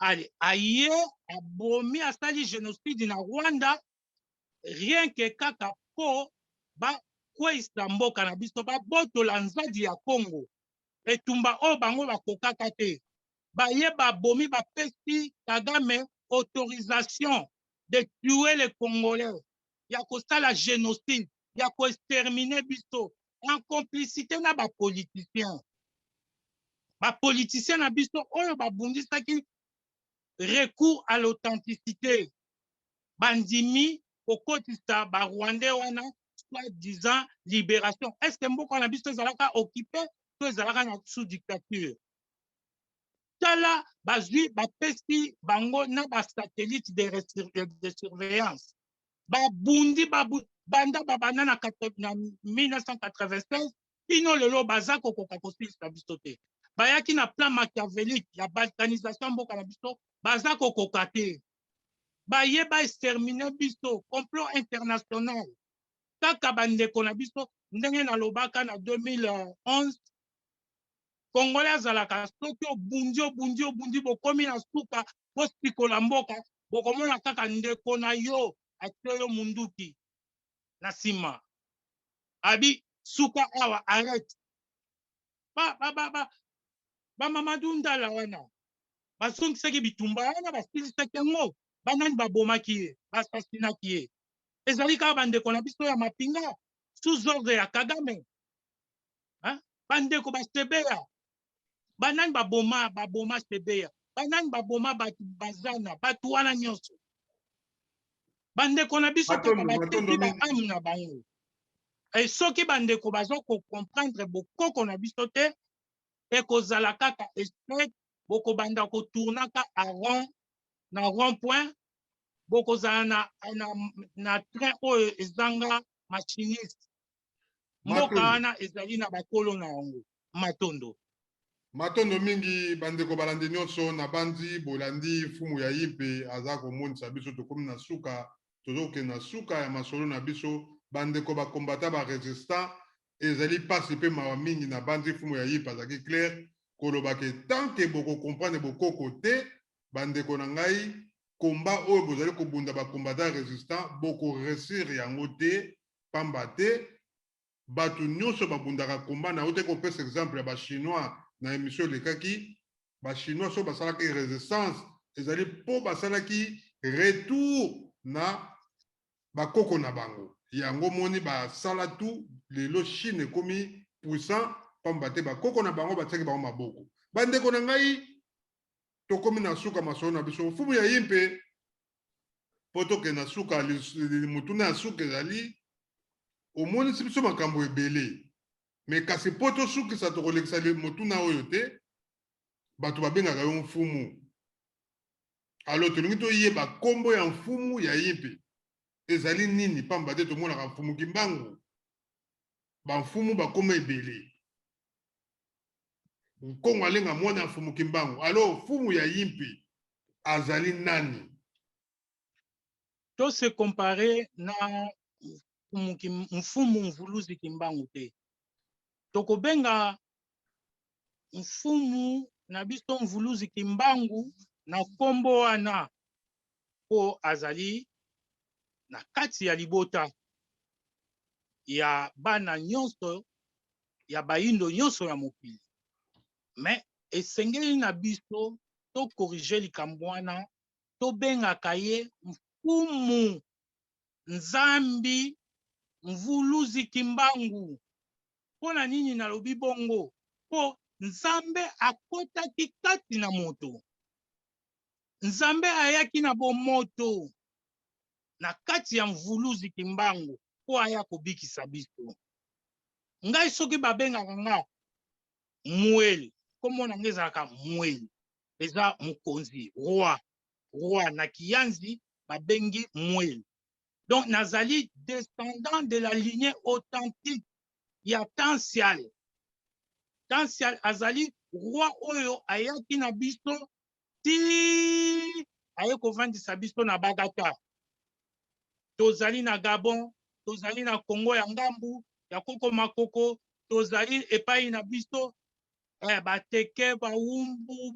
Ale aye, abomi, asali génocide na Rwanda, rien que kaka mpo bakweyisa mboka na biso, babotola nzadi ya Congo. Etumba oyo bango bakokaka te, baye babomi, bapesi Kagame autorisation de tuer les Congolais, ya kosala génocide, ya koexterminer biso, en complicité na bapoliticien, bapoliticien na biso oyo babundisaki recours à l'authenticité. Bandimi kokotisa Barwandais wana, soit disant libération. Est ce que mboka na biso ezalaka occupé to ezalaka na sous dictature? Tala, bazwi, bapesi bango na basatellite de surveillance. Babundi, banda babanda na 1996 kino lelo, baza kokoka kosilisa biso te. Bayaki na plan machiavélique ya balkanisation mboka na biso, baza kokoka te. Baye baexterminer biso, complot international. Kaka bandeko na biso, ndenge nalobaka na 2011. Congolais azalaka soki obundi obundi obundi bokomi na suka bosikola mboka bokomona kaka ndeko na yo atie yo munduki na nsima abi suka awa arrête ba ba ba ba ba Mamadou Ndala wana bazongisaki bitumba wana basilisaki yango banani babomaki ye basasinaki ye ezali kaka bandeko na biso ya mapinga sous ordre ya Kagame hein? Bandeko basebeya banani baboma baboma sebeya banani baboma bato bazana bato wana nyonso bandeko na biso kaka bateki baame na bango e soki bandeko baza kocomprendre bokoko na biso te ekozala kaka echec bokobanda kotournaka a rond na rond point bokozala na, na, na train oyo ezanga machiniste mboka wana ezali na bakolo na yango matondo matondo mingi bandeko balandi nyonso na bandi bolandi mfumu ya yimpe aza komonisa biso tokomi na suka tozokende na suka ya masolo na biso bandeko bakombata baresistant ezali mpasi mpe mawa mingi na bandi mfumu ya yimpe azalaki claire koloba ke tant ke bokokomprendre bokoko te bandeko na ngai komba oyo bozali kobunda bakombata resistant bokoresir yango te pamba te bato nyonso babundaka komba na te kopesa exemple ya bachinois na émission elekaki bachinois so basalaki résistance ezali mpo basalaki retour na bakoko na bango yango moni basala tu lelo Chine ekomi puissant pamba te bakoko na bango batiaki bango maboko bandeko na ngai tokomi na suka masolo na biso mfumu ya ye mpe mpo tokende na suka motuna ya suka ezali omonisi biso makambo ebele me kasi mpo tosukisa tokolekisa motuna oyo te bato babengaka yo mfumu alo tolingi toyeba nkombo ya mfumu ya ye mpe ezali nini pamba te tomonaka mfumu kimbangu bamfumu bakoma ebele nkongo alenga mwana ya mfumu kimbangu alo mfumu ya yimpi azali nani to se comparer na mfumu mvuluzi kimbangu te tokobenga mfumu na biso mvuluzi kimbangu na nkombo wana mpo azali na kati ya libota ya bana nyonso ya bayindo nyonso ya mokili me esengeli na biso tokorige likambo wana tobengaka ye mfumu nzambi mvuluzi kimbangu mpo na nini nalobi bongo mpo nzambe akotaki kati na moto nzambe ayaki na bomoto na kati ya mvuluzi kimbangu mpo aya kobikisa biso ngai soki babengaka nga mweli nkombo na ngai ezalaka mweli eza mokonzi roi roi na kiyanzi babengi mweli donc nazali descendant de la lignée authentique ya tansial tansial azali roi oyo ayaki na biso ti aye kovandisa biso na bagata tozali na gabon tozali na congo ya ngambu ya koko makoko tozali epai na biso eh, bateke bawumbu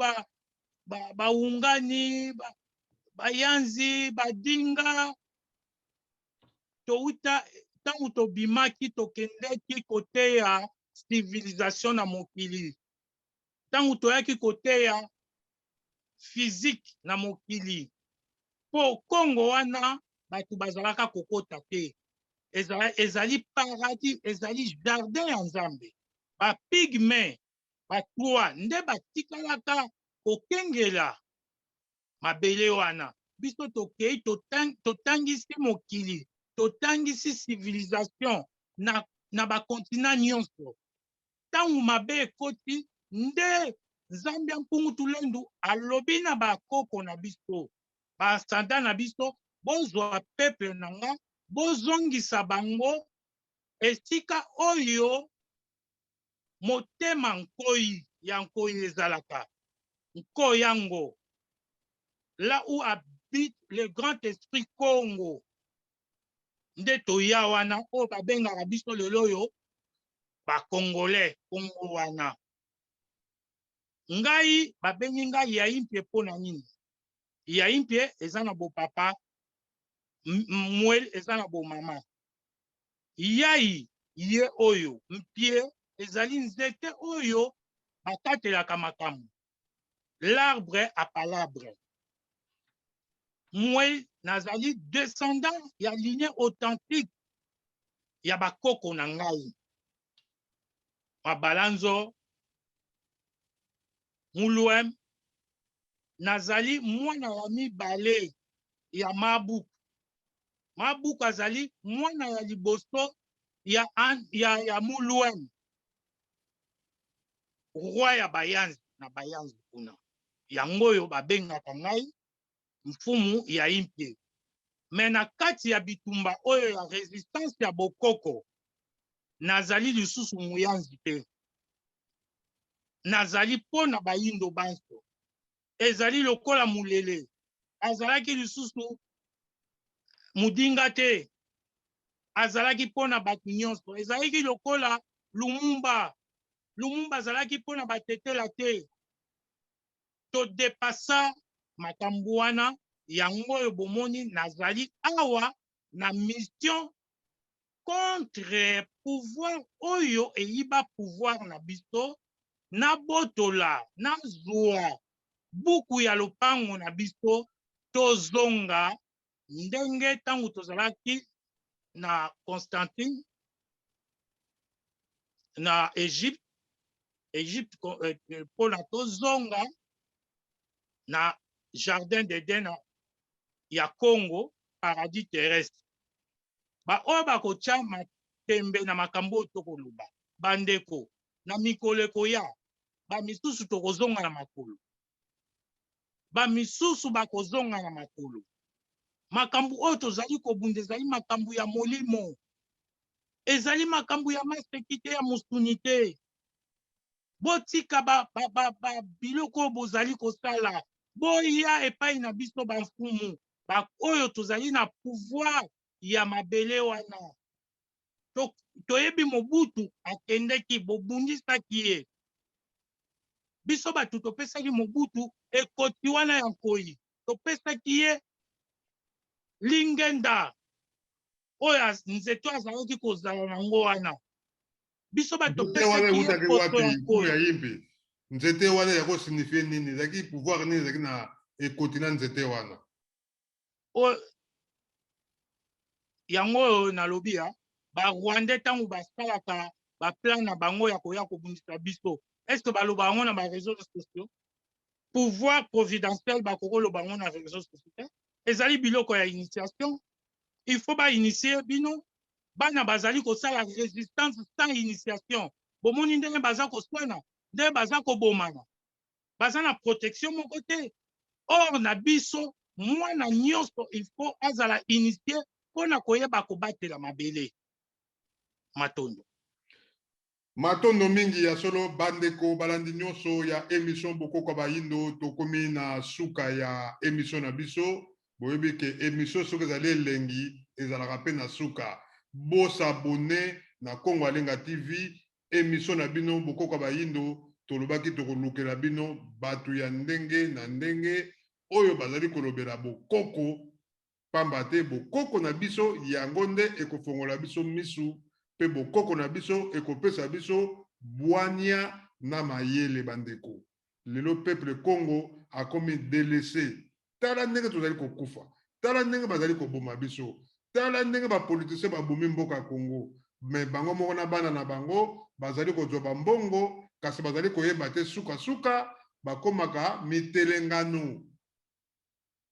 bawungani ba, bayanzi badinga touta ntango tobimaki tokendeki koteya civilisation na mokili ntango toyaki koteya physique na mokili mpo kongo wana bato bazalaka kokota te ezali paradis ezali jardin ya nzambe bapigme batroa nde batikalaka kokengela mabele wana biso tokei totangisi mokili totangisi civilisation na, na bakontina nyonso ntango mabe ekoti nde nzambe ya mpungu tulendu alobi na bakoko na biso basanda na biso bozwa peuple na nga bozongisa bango esika oyo motema nkoi ya nkoi ezalaka nko yango là où habite le grand esprit Congo nde toya wana oyo babengaka biso lelo oyo bacongolais kongo wana. Ngai babengi ngai Yaimpie mpo na nini? Yaimpie eza na bopapa, Mwel eza na bomama. Yai ye oyo, mpie ezali nzete oyo bakatelaka makambo, l'arbre à palabre. Mwel nazali descendant ya lignée authentique ya bakoko na ngai. Mabalanzo, Muluem, nazali mwana ya mibale ya Mabuku. Mabuku azali mwana ya liboso ya, ya, ya Muluem, roi ya Bayanzi na Bayanzi kuna. Yango oyo babengaka ngai mfumu ya impie. Me na kati ya bitumba oyo ya resistance ya bokoko, nazali lisusu muyanzi te. Nazali mpo na bayindo banso. Ezali lokola mulele azalaki lisusu mudinga te, azalaki mpo na bato nyonso. Ezalaki lokola Lumumba, Lumumba azalaki mpo na batetela te. To depassa makambo wana, yango oyo bomoni nazali awa na mission contre pouvoir oyo eyiba pouvoir na biso, nabotola, nazua buku ya lopango na biso, tozonga ndenge ntango tozalaki na Constantine na Egypte, Egypte mpona tozonga na jardin d'Eden ya Congo, paradis terrestre. Baoyo bakotya matembe na makambo oyo tokoloba, bandeko, na mikolo ekoya, bamisusu tokozonga na makolo, bamisusu bakozonga na makolo. Makambo oyo tozali kobunda ezali makambo ya molimo, ezali makambo ya maseki te, ya mosuni te. Botika ba, ba, ba, ba biloko oyo bozali kosala, boya epai na biso bamfumu ba oyo tozali na pouvoir ya mabele wana. To, toyebi Mobutu akendeki, bobundisaki ye. Biso bato topesaki Mobutu ekoti wana ya nkoi, topesaki ye lingenda oyo nzete azalaki kozala nango wana. Biso bato topesaki ye poso ya nkoi. Ya yimbi nzete wana ya kosignifie nini? Ezalaki pouvoir nini ezalaki na ekoti na nzete wana? O, yango oyo nalobi ya ba Rwandais ntango basalaka ba plan na bango ya koya kobundisa biso, est-ce que baloba yango na ba réseaux sociaux? Pouvoir providentiel bakoki koloba yango na réseaux sociaux te. Ezali biloko ya initiation, il faut ba initier bino. Bana bazali kosala résistance sans initiation. Bomoni ndenge baza koswana, ndenge baza kobomana, baza na protection moko te. Or na biso mwana nyonso il faut azala initié mpo na koyeba kobatela mabele. Matondo. Matondo mingi ya solo bandeko balandi nyonso ya emission Bokoko Bayindo. Tokomi na suka ya emission na biso. Boyebi ke emission soki ezali elengi ezalaka pe na suka. Bosabone na Kongo Alenga TV, emission na bino Bokoko Bayindo. Tolobaki tokolukela bino bato ya ndenge na ndenge oyo bazali kolobela bokoko, pamba te bokoko na biso yango nde ekofongola biso misu, pe bokoko na biso ekopesa biso bwania na mayele. Bandeko, lelo peuple Congo akomi delaisse. Tala ndenge tozali kokufa, tala ndenge bazali koboma biso, tala ndenge ba politiciens babomi mboka Congo, mais bango moko na bana na bango bazali kozwa ba mbongo, kasi bazali koyeba te suka suka bakomaka mitelengano.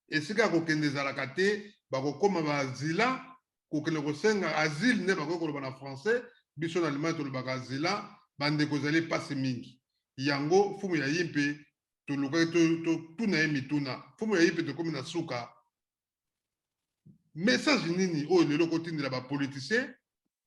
Esika ya kokende ezalaka te, bakokoma ba azila, kokende kosenga asile nde bakoki koloba na français, biso na Allemagne tolobaka azila. Bandeko, ezali pasi mingi. Yango fumu ya yimpe tolukaki totuna ye mituna. Fumu ya yimpe, tokomi na suka. Message nini oyo lelo okotindela ba politiciens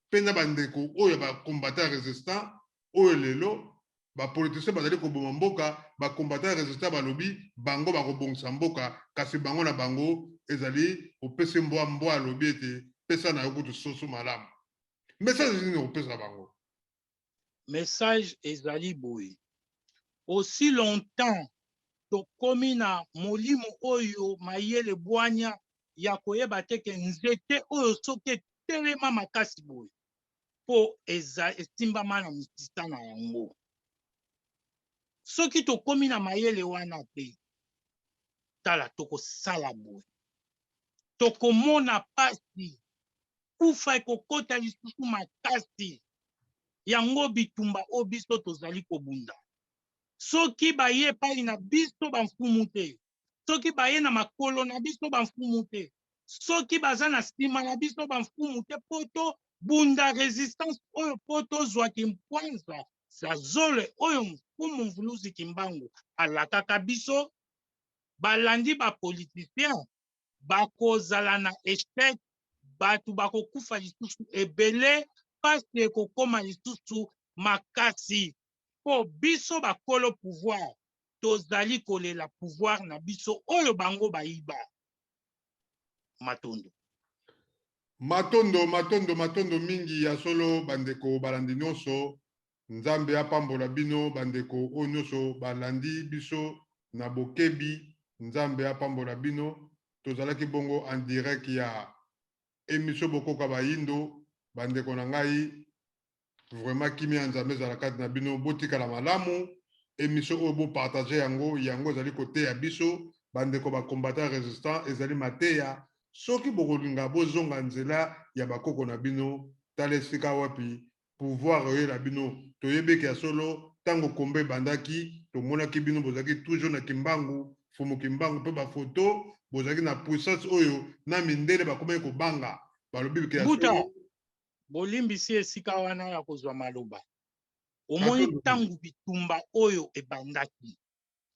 mpe na bandeko oyo ya ba combattants résistants, oyo lelo ba politiciens bazali koboma mboka, ba combattants résistants balobi bango bakobongisa mboka, kasi bango na bango ezali opesi mbwa, mbwa alobi ete pesa na yo kutu soso malamu? Message nini okopesa bango? Message ezali boye. Aussi longtemps tokomi na molimo oyo mayele bwanya ya koyeba te ke nzete oyo soki etelema makasi boye mpo eza esimbama na misisa na yango. Soki tokomi na mayele wana te, tala tokosala boye, tokomona pasi, kufa ekokota lisusu makasi. Yango bitumba oyo biso tozali kobunda, soki baye epai na biso bamfumu te, soki baye na makolo na biso bamfumu te, soki baza na nsima na biso bamfumu te, mpo tobunda resistance oyo mpo tozwa kimpwanza zazole oyo mfumu Mvuluzi Kimbangu alakaka biso, balandi ba politiciens bakozala na echec, bato bakokufa lisusu ebele, pasi ekokoma lisusu makasi mpo biso bakolo pouvoir tozali kolela pouvoir na biso oyo bango bayiba. Matondo. Matondo, matondo, matondo mingi ya solo bandeko balandi nyonso. Nzambe apambola bino bandeko oyo nyonso balandi biso na bokebi. Nzambe apambola bino. Tozalaki bongo en direct ya emission Bokoka Bayindo. Bandeko na ngai, vraiment kimia ya Nzambe ezala kati na bino. Botikala malamu. Emission oyo bo partager yango, yango ezali koteya biso bandeko ba combattant resistant, ezali mateya. Soki bokolinga bozonga nzela ya bakoko na bino, tala esika wapi pouvoir oyela bino. Toyebi eke ya solo tango combat ebandaki, tomonaki bino bozalaki toujours na Kimbangu, Mfumu Kimbangu pe ba photo, bozalaki na puissance oyo na mindele bakomaki kobanga, balobi ke ya Mbuta, solo. bolimbisi esika wana ya kozwa maloba. Omoni ntango bitumba oyo ebandaki,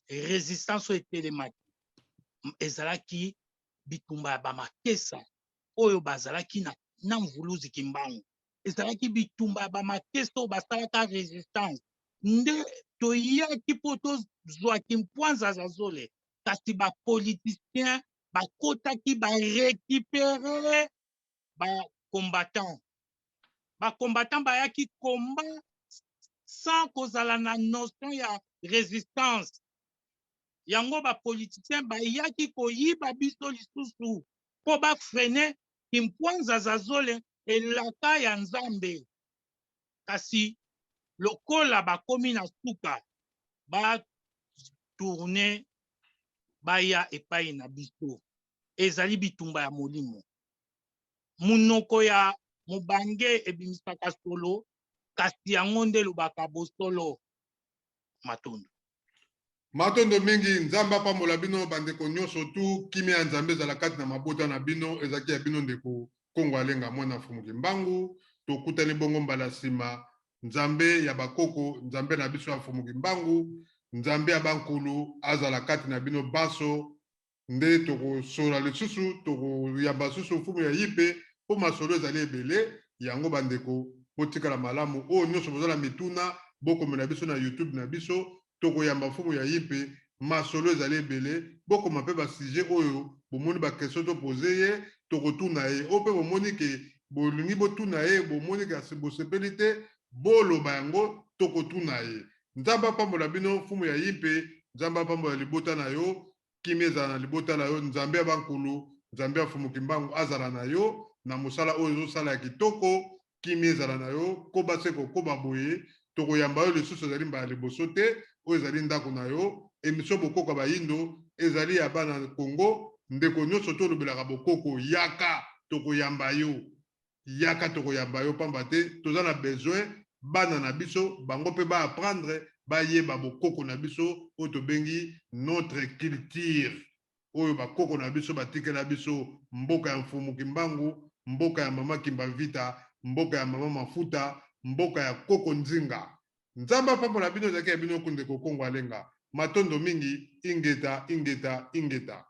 resistance oyo etelemaki, ezalaki bitumba ya bamakesa oyo bazalaki na, na Mvuluzi Kimbangu. Ezalaki bitumba ya bamakesa oyo basalaka resistance. Nde toyaki mpo tozwa Kimpwanza Zazole, kasi bapoliticien bakotaki barekipere ba combattant. Ba combattant bayaki combat sans kozala na notion ya resistance. Yango ba politiciens bayaki koyiba biso lisusu mpo ba freiner Kimpwanza Zazole elaka ya Nzambe. Kasi lokola bakomi na suka, ba tourner baya epai na biso. Ezali bitumba ya molimo. Monoko ya mobange ebimisaka solo, kasi yango nde elobaka bosolo. Matondo. Matondo mingi, Nzambe apambola bino bandeko nyonso tu, kimia ya Nzambe ezala kati na mabota na bino. Ezalaki ya bino ndeko Kongo Alenga mwana Mfumu Kimbangu. Tokutani bongo mbala sima. Nzambe ya bakoko, Nzambe na biso ya Mfumu Kimbangu, Nzambe ya bankulu azala kati na bino banso. Nde tokosola lisusu, tokoyamba lisusu mfumu ya Yipe mpo masolo ezali ebele. Yango bandeko, botikala malamu. Oyo nyonso boza na mituna, bokomela biso na YouTube na biso, tokoyamba mfumu ya Yipe. Masolo ezali ebele, bokoma mpe ba sujet oyo bomoni, ba question to pose ye, tokotuna ye. Oyo mpe bomoni ke bolingi botuna ye, bomoni ke bosepeli te, boloba yango, tokotuna ye. Nzambe apambola bino mfumu ya Yimpe, Nzambe apambola libota na yo. Kimia ezala na libota na yo, Nzambe ya bankulu, Nzambe ya Mfumu Kimbangu azala na yo na mosala oyo ozosala ya kitoko. Kimia ezala na yo, koba se kokoba boye. Tokoyamba yo lisusu, ezali mbala liboso te, oyo ezali ndako na yo. Emission Bokoko ya Bayindo ezali ya bana Congo, ndeko nionso tolobelaka bokoko, yaka tokoyamba yo. Yaka tokoyamba yo pamba te toza na besoin bana na biso bango pe ba apprendre bayeba bokoko na biso oyo tobengi notre culture oyo bakoko na biso batikela biso, mboka ya Mfumu Kimbangu, mboka ya mama Kimba Vita, mboka ya mama Mafuta, mboka ya koko Nzinga. Nzambe apambola bino. Ezalaki ya bino ndeko Kongo Alenga. Matondo mingi, ingeta, ingeta, ingeta.